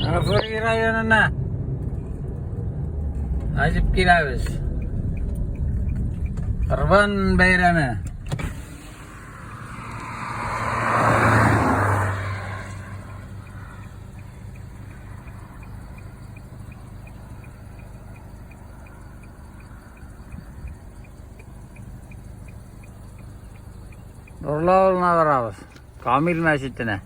Гафури районына кайтып киләбез. Корбан бәйрәме. Нурлы авылына барабыз. Камил мәчетенә.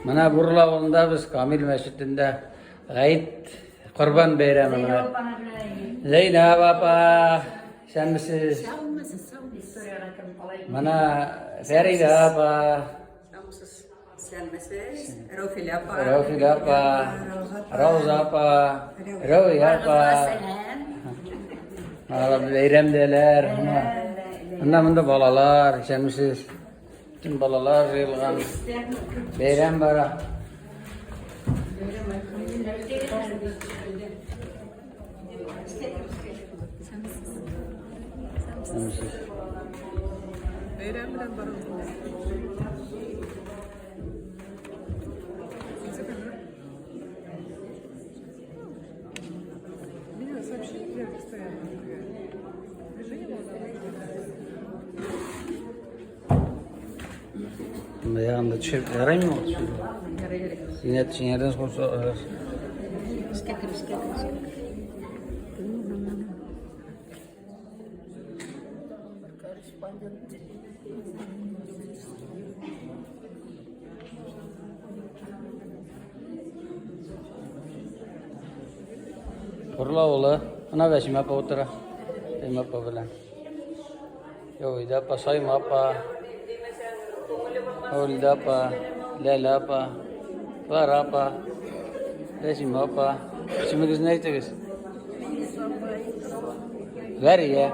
Менә Бурла авылында без Камил мәчетендә Гает Корбан бәйрәме менә. Зәйнәб апа, исәнмесез? Менә Фәридә апа. Исәнмесез, Рәүфилә апа. Рәүфилә апа, Рауза апа, Рәвия апа. Алар бәйрәмдәләр. Менә монда балалар, исәнмесез. Бөтен балалар җыелган. Бәйрәм бара. Исәнмесез. Бәйрәм белән барыгыз. Меня сообщение постоянно. Ягында төшереп яраймы ул? Сине төшенердән соң Эшкә кер, эшкә кер. Урла улы. Ана Вәсимә апа утыра. Вәсимә апа белән. Яуида апа, Сайма апа. Ольда апа, Ләлә апа, Клара апа, Вәсимә апа. Исемегезне әйтегез. Вәрия.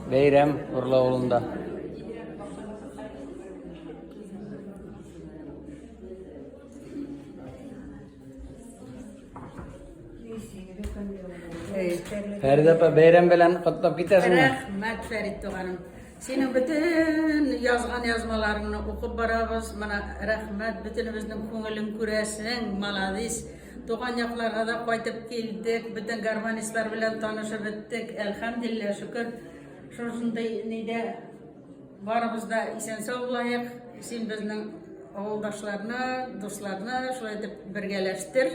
Бәйрәм Урла авылында. Фәридә апа, бәйрәм белән котлап китәсеңме? Рәхмәт, Фәрит туганым. Синең бөтен язган язмаларыңны укып барабыз. Менә рәхмәт, бөтенебезнең күңелен күрәсең, маладис. Туган якларга да кайтып килдек, бөтен гармонистлар белән танышып беттек. Әлхәмдүлилләһ, шөкер. Шушындый нидә барыбыз да исән-сау булаек. Син безнең авылдашларны, дусларны шулай итеп бергәләштер.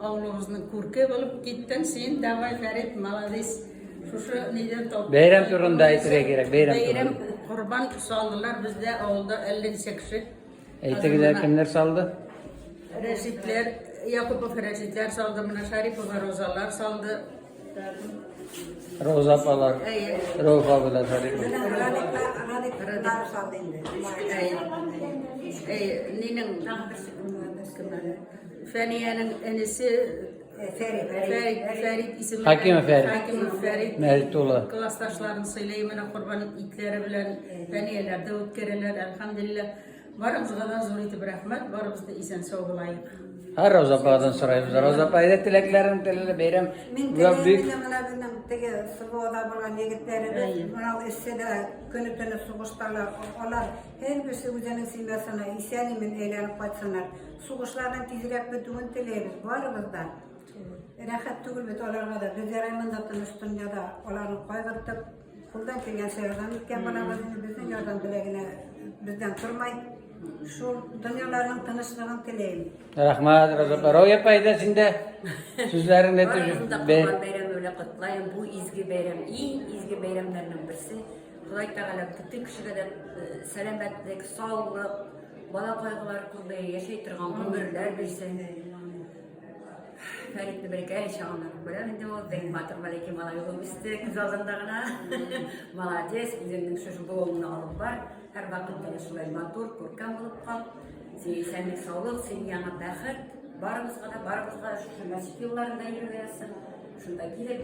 Авылыбызның күрке булып киттең син. Давай, Фәрит, молодец. Шушы нидән тап. Бәйрәм турында әйтергә кирәк, бәйрәм Бәйрәм корбан салдылар бездә авылда әллә ничә кеше. Әйтегез әле, кемнәр салды? Рәшитләр, Якупов Рәшитләр салды, менә Шарипова Розалар салды. Роза апалар. Әйе. Рауф абыйлар Шарипов. Радик салды инде. Әйе, нинең Фәниянең энесе Фәрит. Фәрит, Фәрит исемле. Хакимов Фәрит. Хакимов Фәрит. Мәлит улы. Классташларын сыйлый, менә корбан итләре белән Фәнияләр дә үткәрәләр, әлхәмдүлилләһ. Барыбызга да зур итеп рәхмәт, барыбыз да исән-сау булаек. Һәр Роза ападан сорайбыз. Роза апа, әйдә теләкләрен теләле, бәйрәм. Мин Бу бик теләйм менә безнең теге СВОда булган егетләребез, менә эшчедә көне-төне сугышталар. Алар һәрберсе үзенең семьясына исән-имин әйләнеп кайтсыннар. Сугышларның тизрәк бетүен теләйбез барыбыз да. Рәхәт түгел бит аларга да. Без ярай монда тыныч дөньяда аларны кайгыртып, кулдан килгәнчә ярдәм иткән булабыз инде. Безнең ярдәм белән генә бездән тормай. Шул дөньяларның тынычлыгын теләйм. Рәхмәт, Роза апа. Рауя апа, әйдә син дә сүзләреңне әйтеп Барыгызны да бәй- Корбан бәйрәме белән котлыйм. Бу изге бәйрәм, иң изге бәйрәмнәрнең берсе. Ходай Тәгалә бөтен кешегә дә сәламәтлек, саулык, бала кайгылары күрмәй яшәй торган гомерләр бирсен. Фәритне бәләкәй чагыннан күрәм инде ул, бик матур бәләкәй малай булып үсте күз алдында гына. Молодец, үзеңнең шушы булуыңны алып бар. Һәрвакытта да шулай матур, күркәм булып кал. Сиңа исәнлек, саулык, семьяңа бәхет. Барыбызга да, барыбызга да шушы мәчет юлларында йөрергә язсын. Шунда килеп,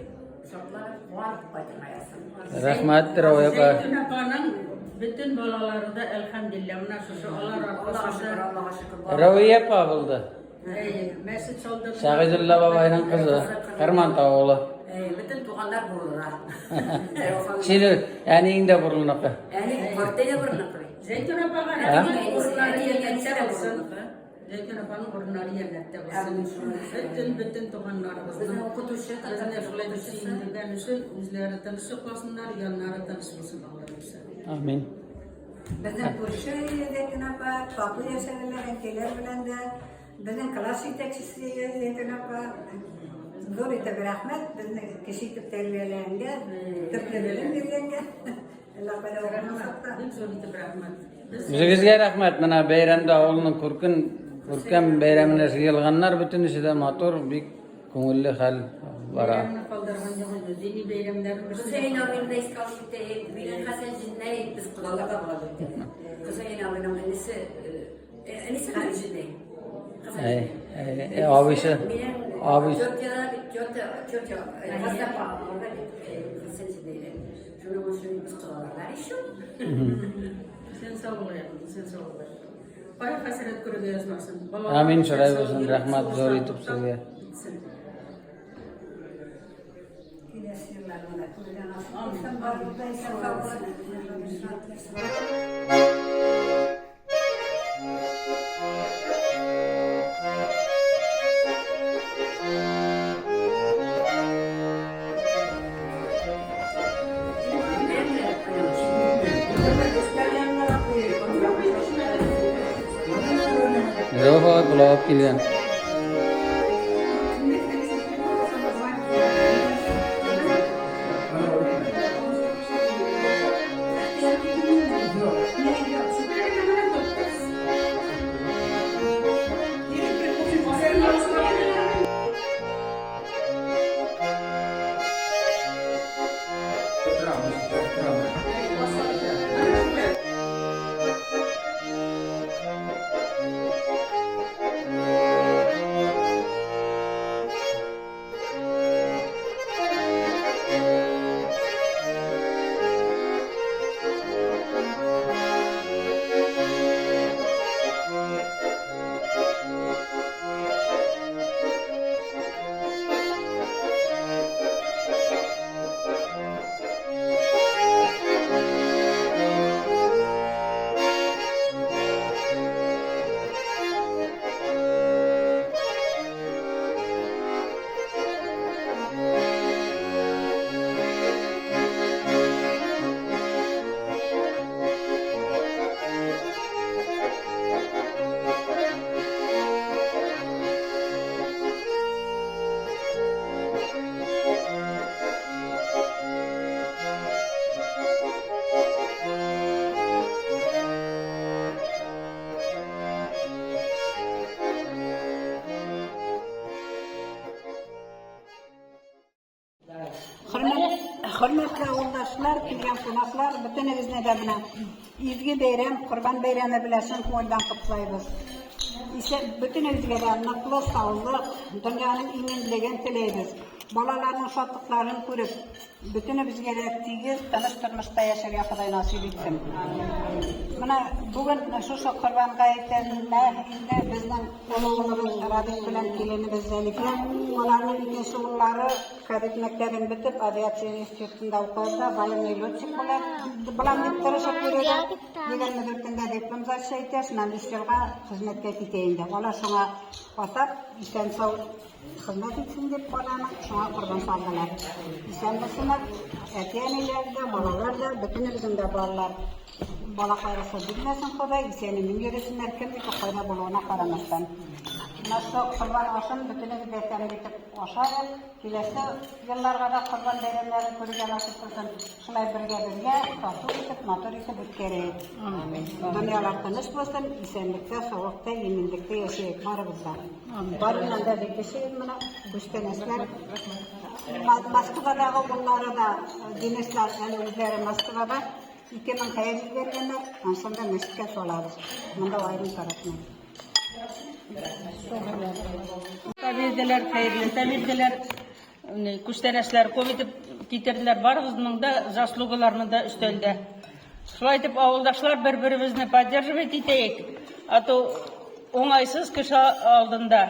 шатланып, куанып кайтырга язсын. Рәхмәт, Рауя апа. Зәйтүн апаның бөтен балалары да, әлхәмдүлилләһ, менә шушы алар Аллага аркасында шөкер, Аллага шөкер. Рауя апа булды. Әйе, мәчет салдырдылар. Сәгыйдулла бабайның кызы, Кырмантау авылы. Әйе, бөтен туганнар борылра. Синең әниең дә борылныкы. Әни картая борылныкы. Зәйтүн апага рәхмәт, урыннары җәннәттә булсын. Зәйтүн апаның урыннары җәннәттә булсын. Бөтен бөтен туганнарыбызның Безнең укытучы, татар безне шулай дип сөендергән өчен үзләре тыныч йокласыннар, яннары тыныч булсын, Алла бирсә. Амин. Безнең күрше Зәйтүн апа, тату яшәделәр әнкәйләр белән дә. Безнең класс җитәкчесе Зәйтүн апа. Зур итеп рәхмәт, безне кеше итеп тәрбияләгәнгә, төпле белем биргәнгә. Әллә кайда укымасак та. Бик зур итеп рәхмәт. Без Үзегезгә рәхмәт. Менә бәйрәмдә авылның күркен, күркәм бәйрәменә җыелганнар бөтенесе дә матур, бик күңелле хәл бара. Бәйрәмне калдырган юк инде. Дини бәйрәмнәрнең берсе. Хөсәен абыйны да искә алып китәйек. Минем Хәсән җиннәй, без кодаларда була бит. Хөсәен абыйның энесе, энесе белән җиннәй. Әй, әй, әй, абыйсы, абыйсы. Тетя, тетя, тетя, Хәсән апа, Хәсән җиннәй. Шуның өчен без кодаларда еще. Сен сау бул, сен сау бул. Кайгы хәсрәт күрергә язмасын. Балалар Амин, шулай булсын. Рәхмәт зур итеп сезгә. Битсен. Киләсе елларда да күрергә насыйп булсын. Барыбыз да исән сау булып. Рауф абый пылау алып килгән. Хөрмәтле авылдашлар, килгән кунаклар, бөтенегезне дә менә изге бәйрәм, Корбан бәйрәме белән чын күңелдән котлыйбыз. Исә бөтенегезгә дә ныклы саулык, дөньяның иминлеген теләйбез. Балаларның шатлыкларын күреп, бөтенебезгә дә тигез, тыныч тормышта яшәргә Ходай насыйп итсен. Менә бүген шушы Корбан гаетенә инде безнең олы улыбыз Радик белән киленебез Зәлифә, аларның икенче уллары кадет мәктәбен бетеп, авиация институтында укыды, военный летчик була, булам дип тырышып йөрде. 24-ндә диплом защита итә, шуннан өч елга хезмәткә китә инде. Алар шуңа атап, исән-сау Хезмәт итсен дип баланы шуңа корбан салдылар. Исән булсыннар, әти-әниләр дә, балалар да, бөтенебезнең дә балалар. Бала кайгысы бирмәсен Ходай, исән-имин йөресеннәр, кемнеке кайда булуына карамастан. Менә шул корбан ашын бөтенебез дә тәмле итеп ашайык. Киләсе елларга да корбан бәйрәмнәрен күрергә насыйп булсын. Шулай бергә-бергә тату итеп, матур итеп үткәрәек. Дөньялар тыныч булсын, исәнлектә, саулыкта, иминлектә яшәйек барыбыз да. Барыннан да бик кеше менә күчтәнәчләр. Москвадагы уллары да, Денислар әле үзләре Москвада 2000 хәер җибәргәннәр, ансын да мәчеткә салабыз. Монда аерым таратмый. Бирделәр, хәерле бирделәр. Күчтәнәчләр күп итеп китерделәр. Барыбызның да заслугалар монда өстәлдә. Шулай итеп, авылдашлар бер-беребезне поддерживать итәек. А то уңайсыз кеше алдында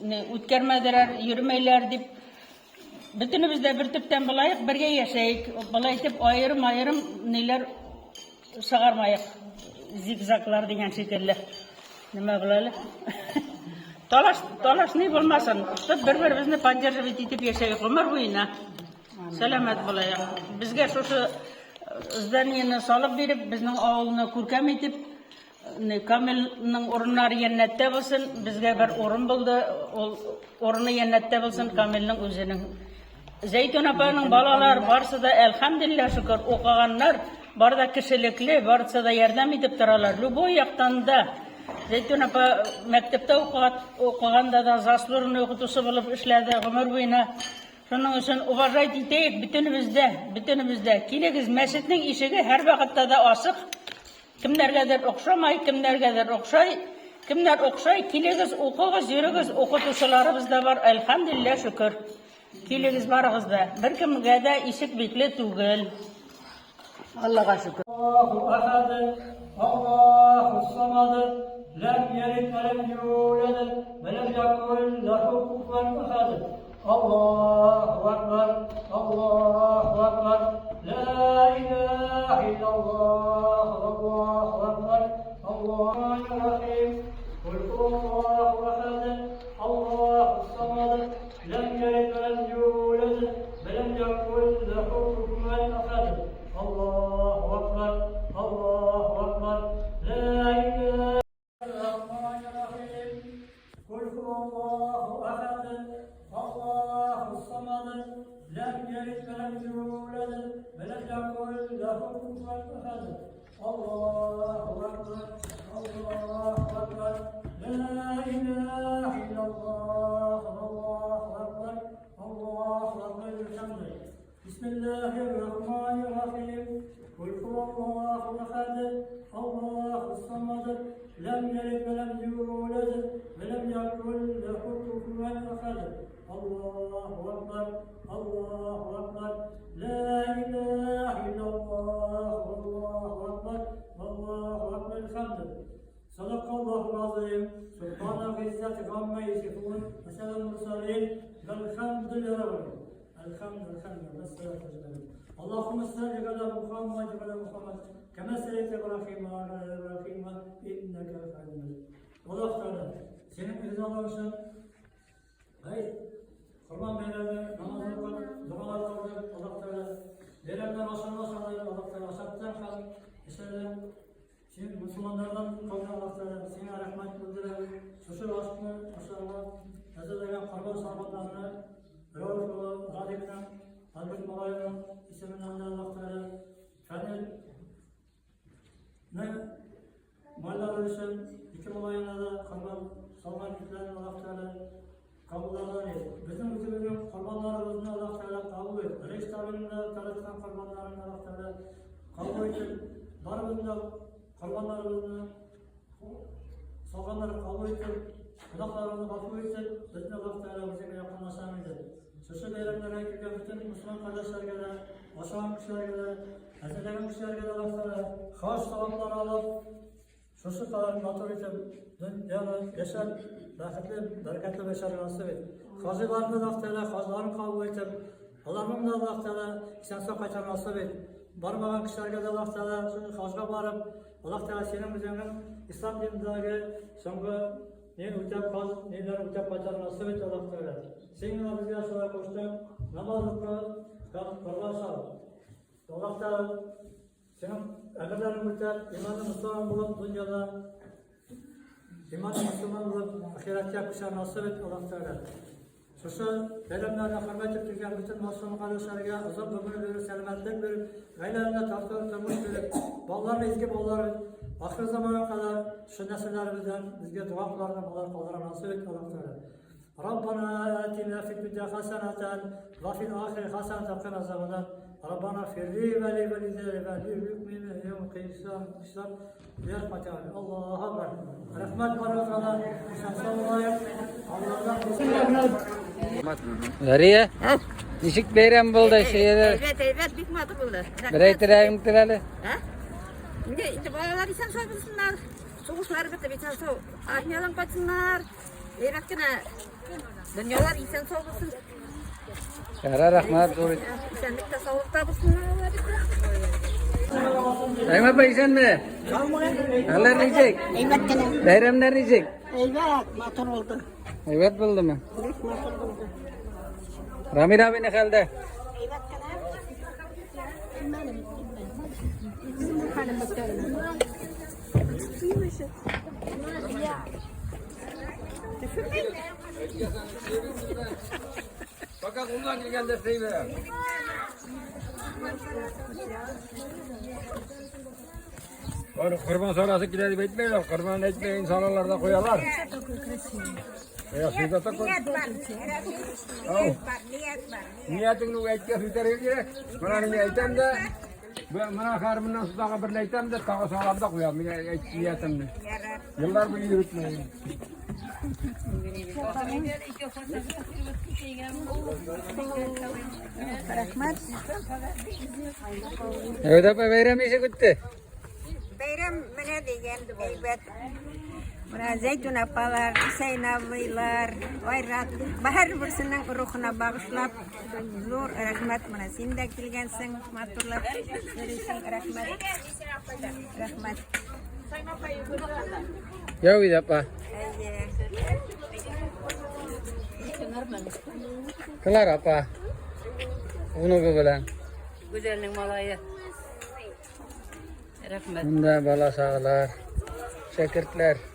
үткәрмәделәр, йөрмәйләр дип. Бөтенебез дә бер төптән булаек, бергә яшәек. Болай итеп аерым-аерым ниләр чыгармаек. Зигзаглар дигән шикелле. Нимә була әле? Талаш, талаш ни булмасын. Чтоб бер-беребезне поддерживать итеп яшәйек гомер буена. Сәламәт булайык. Безгә шушы зданиене салып биреп, безнең авылны күркәм итеп, Камилнең урыннары җәннәттә булсын. Безгә бер урын булды. Ул урыны җәннәттә булсын Камилнең үзенең. Зәйтүн апаның балалар барсы да әлхәмдүлилләһ шөкер укыганнар, бар да кешелекле, барысы да ярдәм итеп торалар. Любой яктан да. Зәйтүн апа мәктәптә укыганда да заслуженный укытучы булып эшләде гомер буена. Шуның өчен уважать итәек бөтенебез дә, бөтенебез дә. Килегез, мәчетнең ишеге һәрвакытта да ачык. Кемнәргәдер охшамай, кемнәргәдер охшай. Кемнәр охшай, килегез, укыгыз, йөрегез, укытучыларыбыз да бар, әлхәмдүлилләһ шөкер. Килегез барыгыз да. Беркемгә дә ишек бикле түгел. Аллага шөкер. Аллаһу әхәд, Аллаһу самад, ләм ялид вә ләм юлад, вә ләм якул ләһу куфуән әхәд. Аллаһу әкбәр, Аллаһу әкбәр, лә илаһ иллаллаһ, Аллаһу әкбәр, Аллаһу рахим, Кул Аллаһу әхәд, Аллаһу самад, Ләм ялид вә ләм юлад, вә ләм якул ләһу куфуән әхәд. Аллаһу әкбәр, Аллаһу әкбәр, лә илаһ Рахман-р-Рахим. Кул хуаллаһу әхәд, Аллаһус самад, ләм ялид вә ләм юлад, вә ләм якул ләһу куфуән әхәд. Аллаһу әкбәр, Аллаһу әкбәр, лә илаһ иллаллаһ, Аллаһу әкбәр, Аллаһу әкбәр, әлхәмдүлилләһ. Бисмиллаһир-рахманир-рахим. Кул хуаллаһу әхәд, Аллаһус самад, ләм ялид вә ләм юлад, вә ләм якул ләһу куфуән әхәд. Аллаһу әкбәр, Аллаһу әкбәр, лә илаһ иллаллаһ, Аллаһу әкбәр, Аллаһу әкбәр, әлхәмдү. Садакаллаһу азыйм, субхана гыйззати гамма ясифун, ва сәламул мурсалин, вәлхәмдүлилләһи раббил Әлхәмдү, әлхәмдү, вәссалату вәссәлам. Аллаһумма салли аля Мухаммад ва аля Мухаммад, кама саллайта Ибрахим ва аля Ибрахим, иннака хамидум маҗид. Аллаһ Тәгалә, синең ризалыгың өчен Гает, Корбан бәйрәме, намаз укып, догалар кылдык, Аллаһ Тәгалә бәйрәмнәр ашарга ашады, Аллаһ Тәгалә ашатты һәм эшләде. Син мөселманнардан кылды Аллаһ Тәгалә, сиңа рәхмәт белдерәбез. Шушы ашны ашарга әзерләгән корбан салганнарны Рәүф улы Радикның, Альберт малаеның исеменнән дә Аллаһ Тәгалә Фәнил Майлары өчен ике малаена да корбан салган итләрен Аллаһ Тәгалә кабуллардан ит. Безнең үзебезнең корбаннарыбызны Аллаһ Тәгалә кабул ит. Рәис табынында кабул итеп, барыбызны да корбаннарыбызны салганнарын кабул итеп, гөнаһларыбызны гафу итеп, безне Аллаһ Тәгалә үзеңә якынлашам иде. Шушы бәйрәмнәргә килгән бөтен мөселман кардәшләргә дә, ашаган кешеләргә дә, әзерләгән кешеләргә дә Аллаһ Тәгалә хаҗ саваплары алып, шушы кадәр матур итеп дөньяны яшәп, бәхетле, бәрәкәтле яшәргә насыйп ит. Хаҗиларны да Аллаһ Тәгалә хаҗларын кабул итеп, аларның да Аллаһ Тәгалә исән-сау кайтарга насыйп ит. Бармаган кешеләргә дә Аллаһ Тәгалә шушы хаҗга барып, Аллаһ Тәгалә синең үзеңнең ислам динендәге соңгы нен үтәп, хаҗ ниләрен үтәп кайтарга насыйп ит, Аллаһ Тәгалә. Син генә безгә шулай куштың, намаз укы һәм корбан сал. Аллаһ Тәгалә синең әмерләреңне үтәп, иманлы мөселман булып дөньяда иманлы мөселман булып ахирәткә күчәргә насыйп ит, Аллаһ Тәгалә. Шушы бәйрәмнәрне хөрмәт итеп килгән бөтен мөселман кардәшләргә озак гомер биреп, сәламәтлек биреп, гаиләләренә тату тормыш биреп, балаларны изге балалар ахыр заманга кадәр шушы нәселләребездән безгә дога кыларга балалар калдыра насыйп ит, Аллаһ Тәгалә. Раббана атина фид дөнья хасанатан ва фил ахири хасанатан ва кина азабаннар. Раббана фирли ва ли валидайя ва лил муъминина яум кыйсам. Аллаһу акбар. Рәхмәт барыгызга да. Исән-сау булыйк. Аллаһ Зария, ничек бәйрәм булды шәһәрдә? Әйбәт, әйбәт, бик матур булды. Берәй теләгең теләле. Ә? Инде инде балалар исән-сау булсыннар. Сугышлар бетеп исән-сау армиядән кайтсыннар. Әйбәт кенә дөньялар исән-сау булсын. Ярар, рәхмәт, зур. Исәнлектә, саулыкта булсыннар. Рәхмәт апа, исәнме? Хәлләр ничек? Әйбәт кенә. Бәйрәмнәр ничек? Әйбәт, матур булды. Әйбәт булдымы? Бик матур булды. Рамил абый ни хәлдә? Әйбәт кенә. Белмәдем, белмәдем. Хәлем беткән. Пока кулдан килгәндә эшләйбез. Аны корбан сарасы килә дип әйтмәйләр, корбан әйтмәгән саралар да куялар. Я сюда такой. Ният бар. Ният бар, ният бар. Ниятеңне әйткән сүзләргә кирәк. Менә мин әйтәм дә, менә хәзер моннан соң тагы бер әйтәм дә, тагы салам да куям. Мин әйт ниятемне. Еллар буе йөртмәйм. Рәхмәт. Әүдә апа бәйрәм ничек үтте? Бәйрәм менә дигән әйбәт. Менә Зәйтүн апалар, Исәйн абыйлар, Айрат, һәрберсенең рухына багышлап, зур рәхмәт. Менә син дә килгәнсең, матурлап йөрисең, рәхмәт. Рәхмәт. Яуид апа. Әйе. Клара апа. Внугы белән. Гүзәлнең малае. Рәхмәт. Монда бала чагалар, шәкертләр.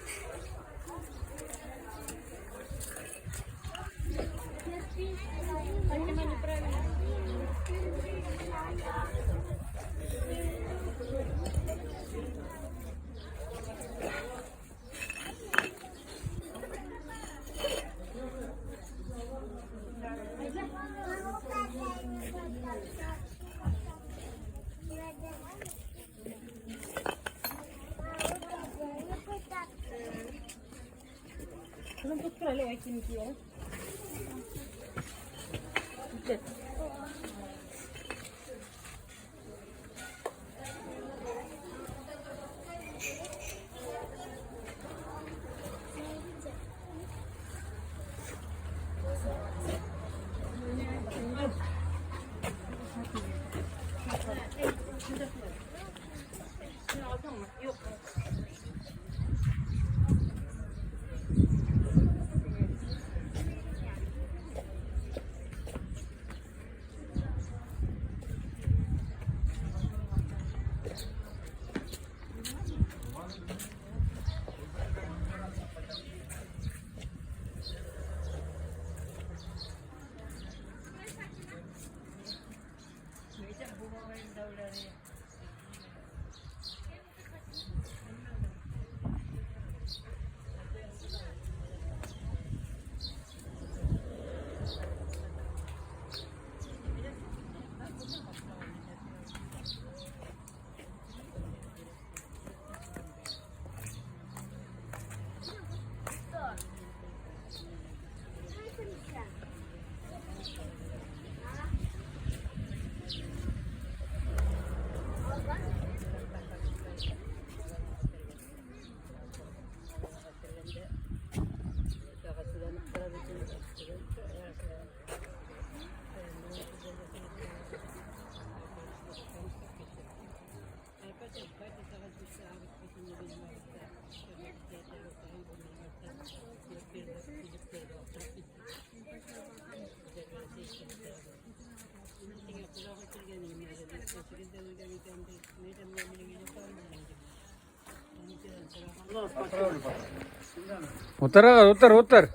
Утыр, утыр, утыр.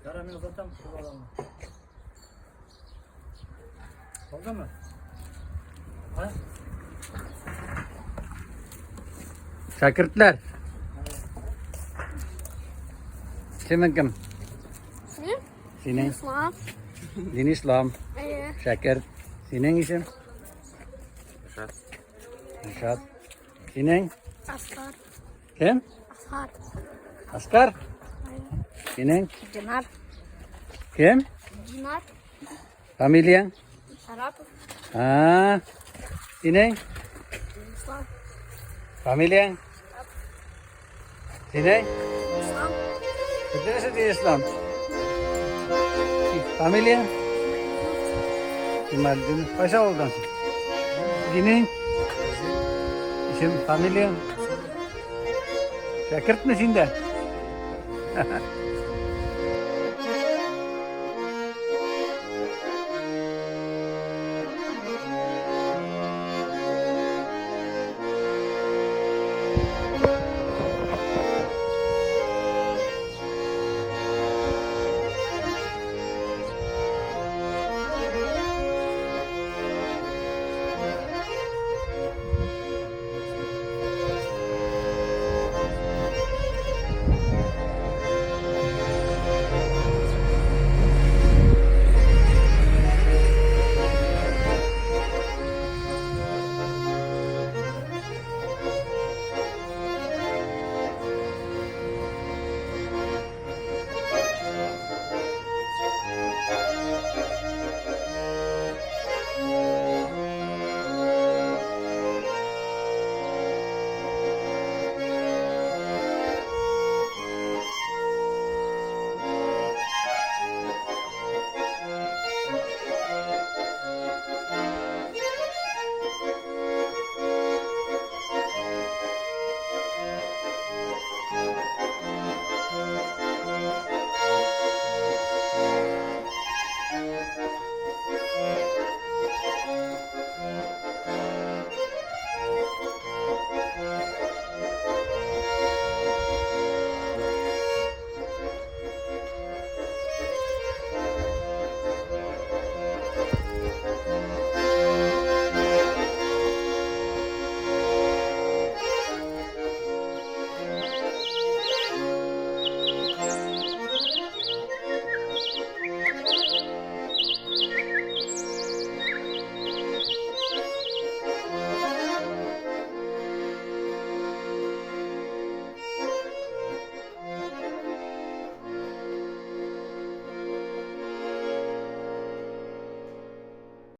Ярар, мин озатам шул баланы. Булдымы? Ha? Шәкертләр. Синең кем? Синең? Синең? Ислам. Дин Ислам. Әйе. Шәкерт. Синең исем? Ришат. Ришат. Синең? Аскар. Кем? Аскар. Аскар? Синең? Динар. Кем? Динар. Фамилияң? Шарапов. А, синең? Ислам. Фамилияң? Синең? Ислам. Бөтенесе дин Ислам. Фамилия? Ималдин. Кайсы авылдан син? Синең? Исем, фамилия? Шәкертме син дә?